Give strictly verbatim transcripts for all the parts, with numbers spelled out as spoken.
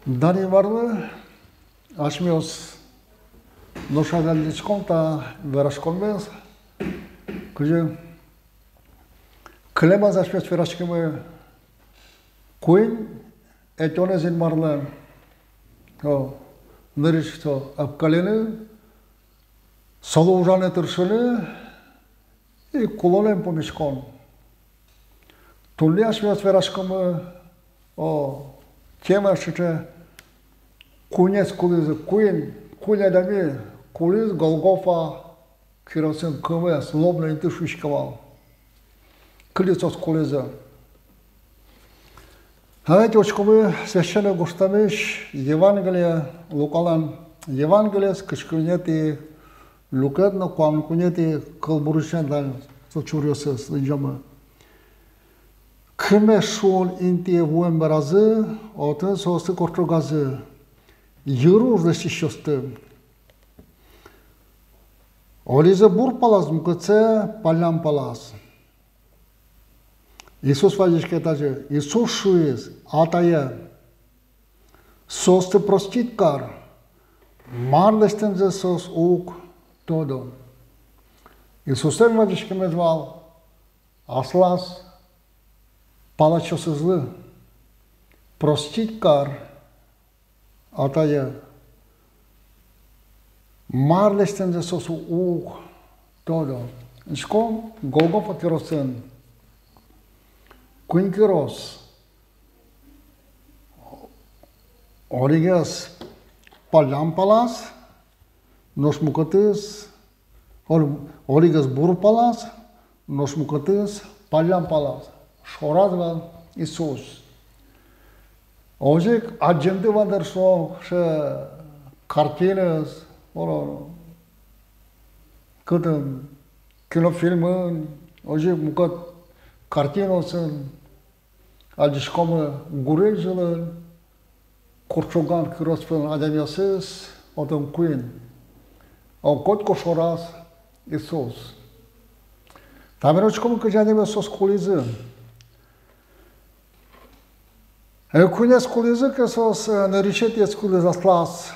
Дан Инмарлы. Асьмеос нош адӟиськом та вераськонмес, кызьы кылемаз асьмеос вераськимы куинь ӧтёнэз Инмарлэн: о, нырысь со ӧпкелыны, солы ужаны, тыршыны и кулонэн пумиськон. Туннэ асьмеос вераськомы, о, тема сыӵе: куинез кулӥзы, куинь, куинь адями кулӥз Голгофа киросын, кымес, лобно инты шуиське вал. Кылиз соос, кулӥзы. Давайте учкомы Священной гожтэмысь Евангелие, Лукалэн Евангелиез, кызь куинетӥ люкет но куамын куинетӥ кылбурысен, да, со чуръёссэ лыдӟомы. Кымес шуон интые вуэм беразы отын соосты кортчогазы, йыруж лэсьтӥсьёсты. Одӥгзэ бур палаз, мукетсэ паллян палаз. Иисус вазиське тазьы. Иисус шуиз: Атае, соосты простить кар, мар лэсьтэмзэ соос уг тодо. Иисуслэн вазиськемез вал аслаз палачъёсызлы: простить кар, Атае, мар лэсьтэмзэ соос уг тодо. Учком, Голгофа киросын куинь кирос. Одӥгез паллян палаз, нош мукетыз, о, одӥгез бур палаз, нош мукетыз паллян палаз. Шораз вал Иисус. Озьы ик адӟемды вал дыр со, сыӵе картинаез, о, кытын, кинофильмын, озьы ик мукет картинаосын адӟиськомы гурезь йылын кортчоган кирос вылын адямиосыз, отын куинь. О, котькуд шораз Иисус. Табере учкомы, кызьы адямиос соос кулӥзы. Э, куинез кулӥзы ке соос, э, нырысетӥез кулӥз аслаз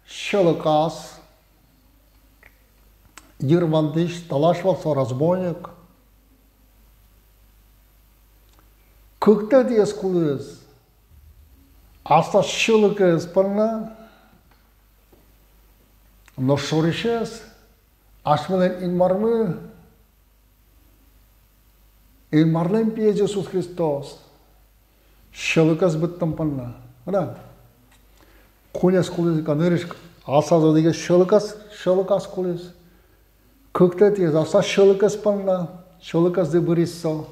сьӧлыказ, йыр вандӥсь, талась вал со, разбойник. Кыктэтӥез кулӥз аслаз сьӧлыкез понна, но шорысез асьмелэн Инмармы, Инмарлэн пиез Иисус Христос, сьӧлыкез быдтон понна. Ӧвӧл-а? Куинез кулӥзы ке, нырысь аслаз одӥгез сьӧлыкез, сьӧлыказ кулӥз. Кыктэтӥез аслаз сьӧлыкез понна, сьӧлыкезлы быриз со.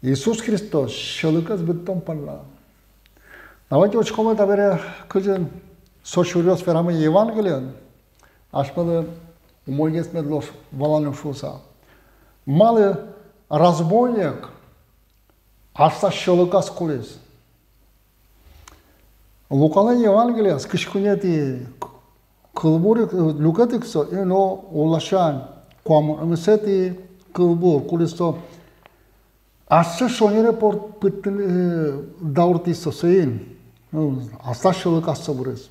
Иисус Христос сьӧлыкез быдтон понна. Давайте учкомы табере, кызьы со чуръёс верамын Евангелиын, асьмелы умойгес мед луоз валаны шуыса. Малы разбойник аслаз сьӧлыказ кулӥз? Лукалэн Евангелияз кызь куинетӥ кылбур ик, э, люкет ик со, и но улласянь куамын укмысэтӥ кылбур, кудӥз со ассэ шонере пор-, пыдтыны, э, дауртӥз со соин, ну, аслаз сьӧлыказ со быриз.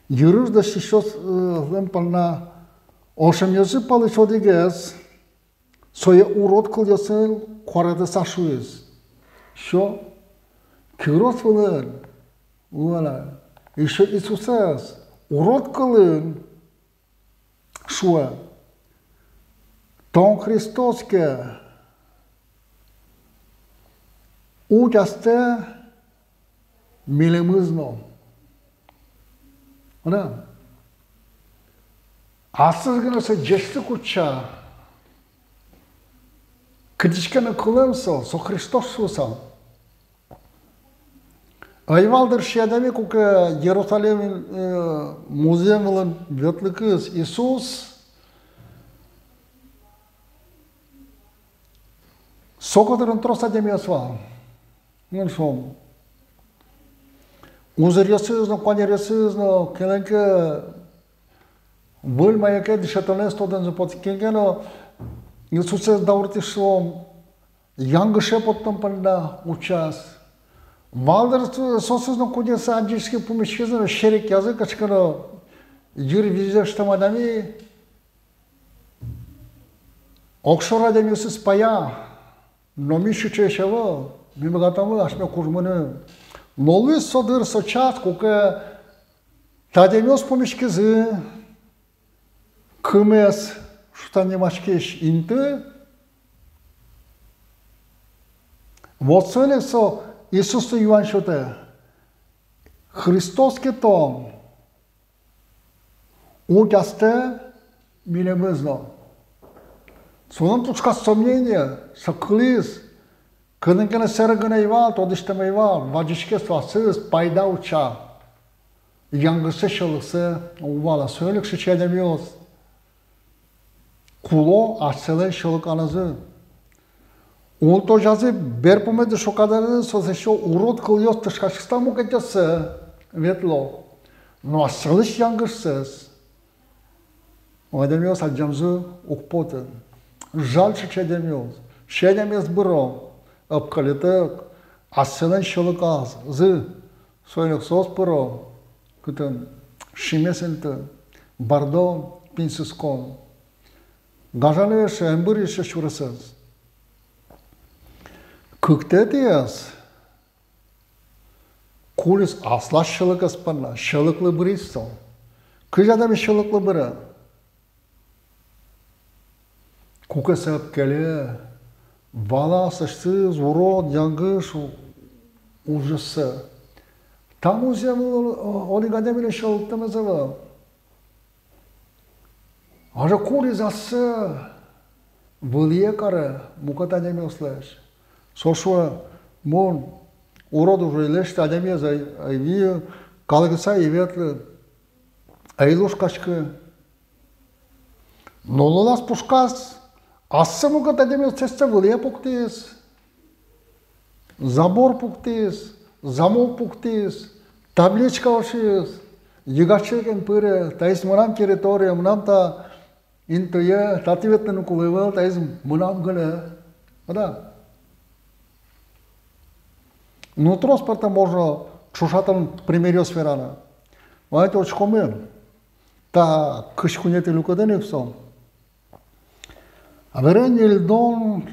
Йырыз лэсьтӥсьёс, э, лэн понна ошемъёсыз пӧлысь одӥгез сое урод кылъёсын куаретыса шуиз: со кирос вылын луэ на. Эшшо Иисусэз урод кылын шуэ: тон Христос ке, уть астэ милемыз но. Ӧвӧл-а? Аслыз гинэ со ӟечлык утча. Кытысь ке но кылэм со, со Христос шуыса. Ӧй вал дыр сыӵе адями, куке Иерусалимын, э, музъем вылын ветлыкуз Иисус со котырын трос адямиос вал. Ну, шуом, узыръёсыз но, куанеръёсыз но, кинлэн ке выль мае ке дышетонэз тодэмзы потэ, кин ке но Иисусэз дауртӥз, шуом, янгыше поттон понна утчаз. Вал дыр со-, соосыз но, кудӥз адӟиське, пумиськизы но, серекъязы кыӵе ке но йырвизьлэсь адями. Огшоры адямиосыз пӧя, но ми сыӵеесь ӧвӧл, ми быгатомы асьме кужмыны. Но луиз со дыр, со час, куке та адямиос пумиськизы кымес шуса нимаськись инты. Вот соин ик со Иисуслы юан сётэ: Христос ке тон, уть астэ милемыз но. Солэн пушказ сомнение, со кылӥз. Кытын ке но сэрен гинэ ӧй вал, тодӥсьтэм ӧй вал, вазиське со, аслыз пайда утча. Янгышсэ, сьӧлыксэ уг вала. Соин ик сыӵе адямиос куло асьсэлэн сьӧлыканазы. Улытозязы, берпуметӥ шокаданазы соос ещё урод кылъёс тышкаськыса мукетъёссэ ветло. Но асьсэлэсь янгышсэс адямиос адӟемзы уг поты. Жаль сыӵе адямиос. Сыӵе адямиос быро ӧпкелытэк асьсэлэн сьӧлыказы. Соин ик соос пыро кытын? Шимес инты, бӧрдон, пинь сыскон. Гажано эше, ымбыръёсыз сюресэз. Кыктэтӥез кулӥз аслаз сьӧлыкез понна, сьӧлыклы быриз со. Кызьы адями сьӧлыклы быре? Куке со ӧпкеле, вала аслэсьтыз урод, янгыш у-, ужъёссэ. Та музъем о-, одӥг адямилэн сьӧлыктэмез ӧвӧл. Озьы кулӥз ассэ вылӥе каре мукет адямиослэсь. Со шуэ: мон урод ужез лэсьтӥ, адямиез ӧй, ӧй вие, калыкыса ӧй ветлы, ӧй лушкаськы. Но лулаз пушказ ассэ мукет адямиослэсь со вылӥе пуктӥз, забор пуктӥз, замок пуктӥз, табличка ошиз: йыгатчике эн пыре, таиз мынам территория, мынам та интые, татӥ ветлыны кулэ ӧвӧл, таиз мынам гинэ. Ӧвӧл-а? Ну, трос пӧртэм можно ӵошатон примеръёс вераны. Вай, учкомы та кызь куинетӥ люкетын ик со. Табере ньыльдон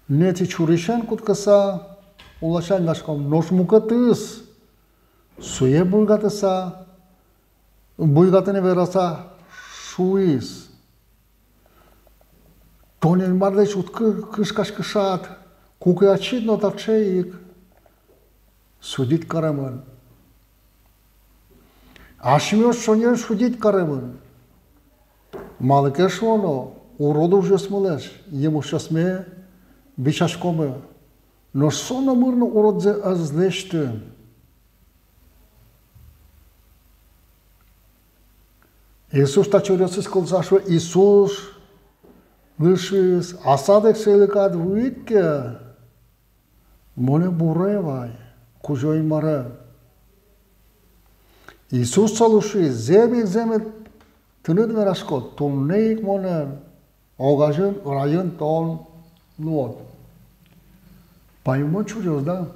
ньылетӥ чурысен кутскыса уласянь васьком. Нош мукетыз, сое буйгатыса, буйгатыны вераса, шуиз: тон Инмарлэсь уд кы-, кышкаськы шат, куке ачид но таӵе ик судить каремын. Асьмеос шонер судить каремын. Малы ке шуоно, урод ужъёсмылэсь емышъёсме бичаськомы. Нош со номыр но уродзэ ӧз лэсьты. Иисус та чуръёсыз кылзэ шуэ, Иисуслы шуиз: асад эксэйлыкад вуид ке, монэ буре вай Кузё-Инмаре. Иисус солы шуиз: зэм ик, зэм ик тыныд верасько, туннэ ик монэн огазьын, райын тон луод. Паймымон чуръёс, да?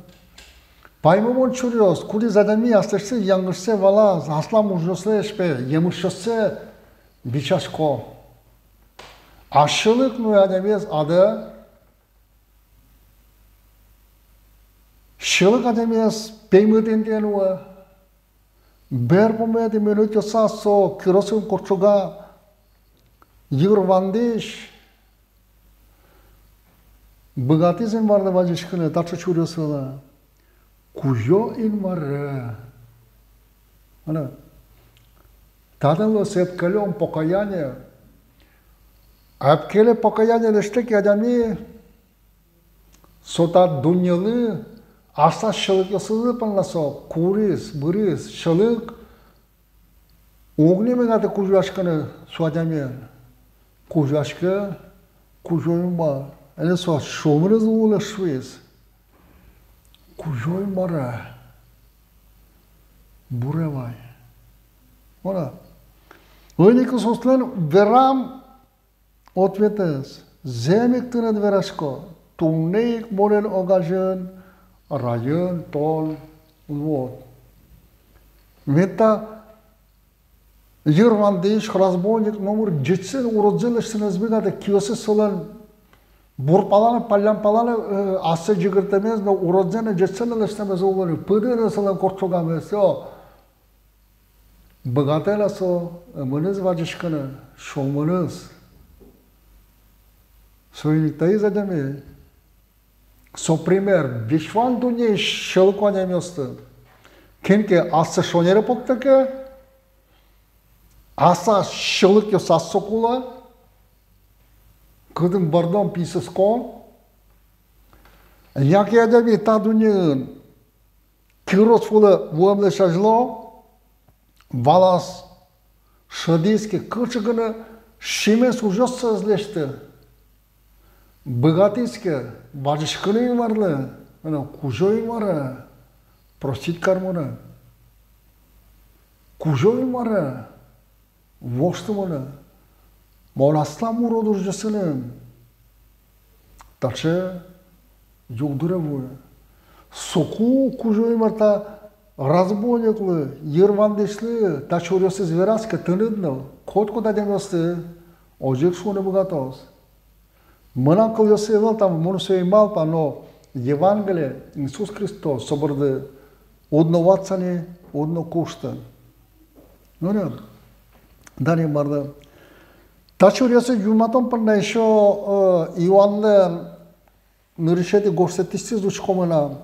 Паймымон чуръёс, кудӥз адями аслэсьтыз янгышсэ валаз, аслам ужъёслэсь, пе, емышъёссэ бичасько. А сьӧлык нуэ адямиез адэ, сьӧлык адямиез пеймыт интые нуэ. Берпуметӥ минутъёсаз со киросын курчога йыр вандӥсь, быгатӥз Инмарлы вазиськыны таӵе чуръёс вылэ: Кузё-Инмаре. Ана, татын луэ со ӧпкелон, покаяние. Ӧпкеле, покаяние лэсьтэ ке адями, со та дуннелы аслаз сьӧлыкъёсыз понна со куриз, быриз. Сьӧлык уг ни быгаты кузёяськыны со адямиен. Кузёяське Кузё-Инмар. Али со сюлмыныз улэ шуиз: Кузё-Инмаре, буре вай. Мона. Ини Иисуслэн верам ответэз: зэм ик тыныд верасько, туннэ ик монэн огазьын район, тон, вот. Ведь та йыр вандӥсь, разбойник номыр ӟечсэ но уродзэ лэсьтыны ӧз быгаты, киосыз солэн бур палан но, паллян палан но, э, ассэ ӟыгыртэмез но, уродзэ но, ӟечсэ но лэсьтэмез улэ ни, пыдын но солэн кортчогамез, всё. Быгатэ на со, э, ымыныз вазиськыны, сюлмыныз. Соин ик таиз адями, со пример весь вань дуннеысь сьӧлыко адямиосты. Кин ке ассэ шонере поттэ ке, аслаз сьӧлыкъёсаз со кулэ, кытын борддон, пиньыскон. Яке адями та дуннеын кирос вылэ вуэмлэсь азьло валаз шӧдӥз ке, кыӵе гинэ шимес ужъёссэ ӧз лэсьты. Быгатӥз ке вазиськыны Инмарлы, но: «Кузё-Инмаре, простить кар монэ. Кузё-Инмаре, вошты монэ. Мон аслам урод ужъёсыным». Таӵе югдуре вуэ. Соку Кузё-Инмар та разбойниклы, йыр вандӥсьлы та чуръёсыз вераз ке, тыныд но, котькуд адямиослы озьы ик шуыны быгатоз. Мынам кылъёсы ӧвӧл та, мон сое ӧй малпа, но Евангелие, Иисус Христос, со борды уд но ватса ни, уд но кушты. Ну, да, дан Инмарлы. Та чуръёсыз юнматон понна ещё, э, Иоаннлэн нырысетӥ гожтэтысьтыз учкомы на.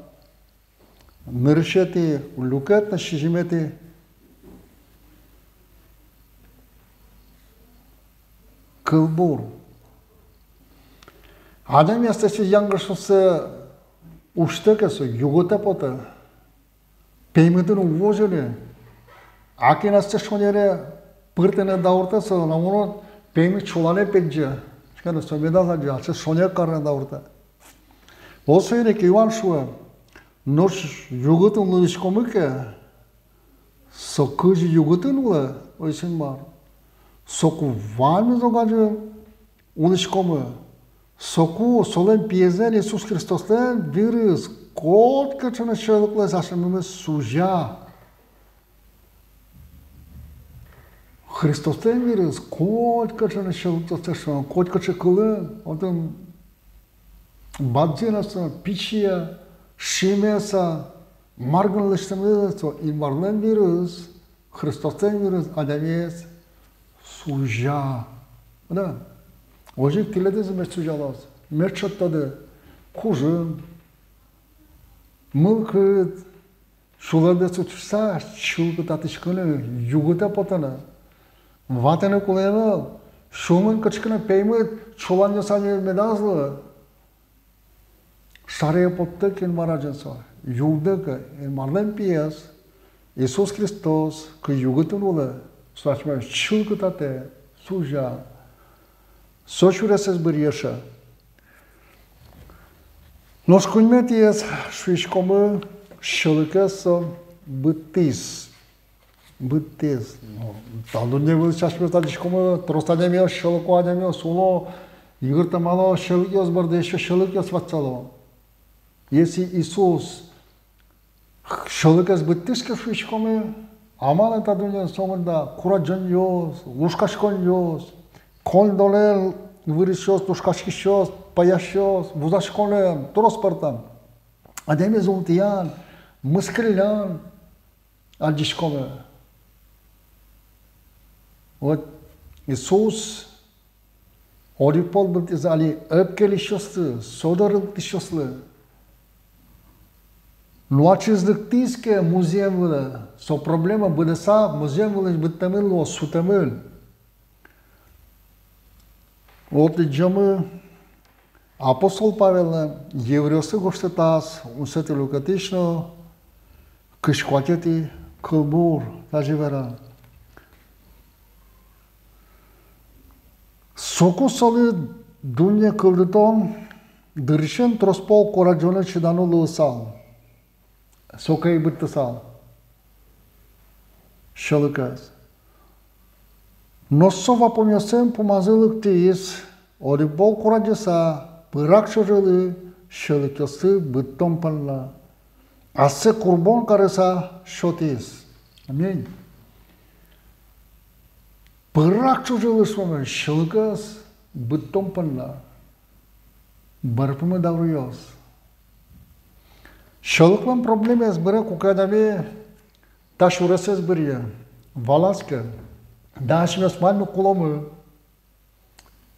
Нырысетӥ люкет но сизьыметӥ кылбур. Адями аслэсьтыз янгышъёссэ усьтэ ке, со югытэ потэ. Пеймытын уг возьы ни. А кин ассэ шонере пыртыны дауртэ, со номыр но пеймыт чулане пегӟе. Ӵукна со медаз адӟы, ассэ шонер карыны дауртэ. Вот соин ик Иоанн шуэ: нош югытын улӥськомы ке, со кызьы югытын улэ, озьы ик Инмар, соку ваньмыз огазьын улӥськомы. Соку солэн пиезлэн, Иисус Христослэн вирыз котькыӵе но сьӧлыклэсь асьмемыз сузя. Христослэн вирыз котькыӵе но сьӧлыклэсь, котькыӵе кылын, отын бадӟым-а со, пичи-а, шимес-а, мар гинэ лэсьтэмын, со Инмарлэн вирыз, Христослэн вирыз адямиез сузя. Да. Озьы ик тӥледыз мед сузялоз. Мед шедьтоды кужым, мылкыд, сюлэмдэс утиськыса чылкытатӥськыны, югытэ потыны. Ватыны кулэ ӧвӧл, сюлмын кыӵе ке но пеймыт чуланъёс али медаз луы. Шаре поттэ ке Инмар азьын со, югдэ ке, Инмарлэн пиез, Иисус Христос, кызьы югытын улэ, со асьмеос чылкытатэ, сузя. Со сюресэз быръе, шуэ. Нош куиньметӥез шуиськомы, сьӧлыкез со быдтӥз. Быдтӥз. Но та дунне вылысь асьмеос адӟиськомы, трос адямиос, сьӧлыко адямиос уло, йыртэмало сьӧлыкъёс борды, ещё сьӧлыкъёс ватсало. Если Иисус сьӧлыкез быдтӥз ке, шуиськомы, а малы та дуннеын сомында курадӟонъёс, лушкаськонъёс, коньдонэн вырисьёс, лушкаськисьёс, пӧясьёс, вузаськонэн, трос пӧртэм. Адямиез ултӥян, мыскыллян адӟиськомы. Вот Иисус одӥг пол быдтӥз али ӧпкелӥсьёслы, со доры лыктӥсьёслы. Но ачиз лыктӥз ке музъем вылэ, со проблема быдэса музъем вылысь быдтэмын луоз, сутэмын. Вот лыдӟомы апостол Павеллэн еврейёслы гожтэтаз, укмысэтӥ люкетысь но кызь куатетӥ кылбур, тазьы вера: «Соку солы дунне кылдытон дырысен трос пол курадӟоно чидано луысал». Соку ӧй быдтысал сьӧлыкез. Нош со вапумъёслэн пумазы лыктӥз, одӥг пол курадӟыса, пырак ӵожелы сьӧлыкъёсты быдтон понна. ассэ курбон карыса сётӥз. Аминь. Пырак ӵужылы, шуом, сьӧлыкез быдтон понна. Бӧрпумы, дауръёс. Сьӧлыклэн проблемаез быре, куке адями та сюресэз быръе, валаз ке, да, асьмеос ваньмы куломы.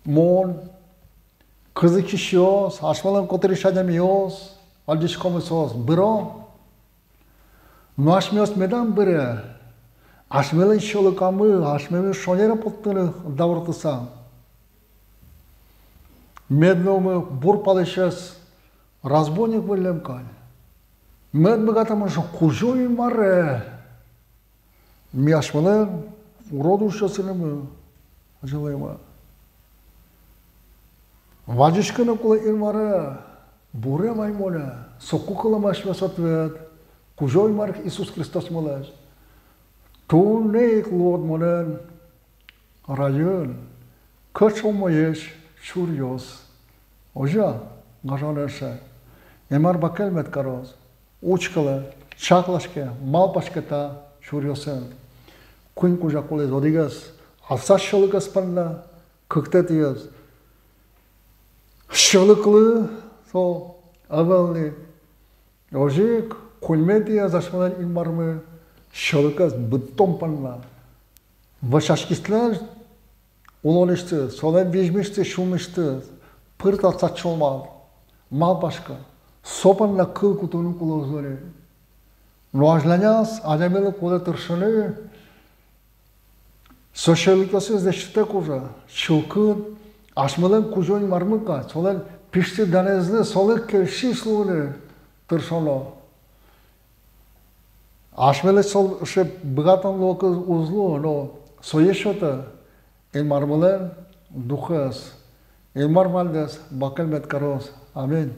Мон, кызьы кисьёс, асьмелэн котырысь адямиос, адӟиськомы соос, быро. Но асьмеос медам быре, асьмелэн сьӧлыкамы асьмемыз шонере поттыны дауртыса. Мед луомы бур палысез разбойник выллем кадь. Мед быгатомы, шуом, Кузё-Инмаре, ми асьмелэн урод ужъёсынымы азьло ӧй вал. Вазиськыны кулэ Инмаре, буре вай монэ. Соку кылэмын асьмеос ответ Кузё-Инмар Иисус Христосмылэсь. Туннэ ик луод монэн райын кыӵе умоесь чуръёс. Озьы-а, гажано эше? Инмар бакель мед кароз. Учкылэ, чаклаське, малпаське та чуръёсын. Куинь кузя кулэ одӥгез аслаз сьӧлыкез понна, кыктэтӥез сьӧлыклы со ӧвӧл ни. Озьы ик куиньметӥез асьмелэн Инмармы сьӧлыкез быдтон понна. Вӧсяськисьлэн улонысьтыз, солэн визьмысьтыз, сюлмысьтыз пыртаз сыӵе сюлмад, малпаське, со понна кыл кутыны кулэ уз луы ни. Но азьланяз адямилы кулэ тыршыны со сьӧлыкъёсыз лэсьтэк уже, чылкыт, асьмелэн Кузё-Инмармы кадь, солэн пиштӥ данэзлы, солы кельшись луыны тыршоно. Асьмелэсь сыӵе быгатонлыкез уз луы, но сое сётэ Инмармылэн Духез. Инмар ваньдэс бакель мед кароз. Аминь.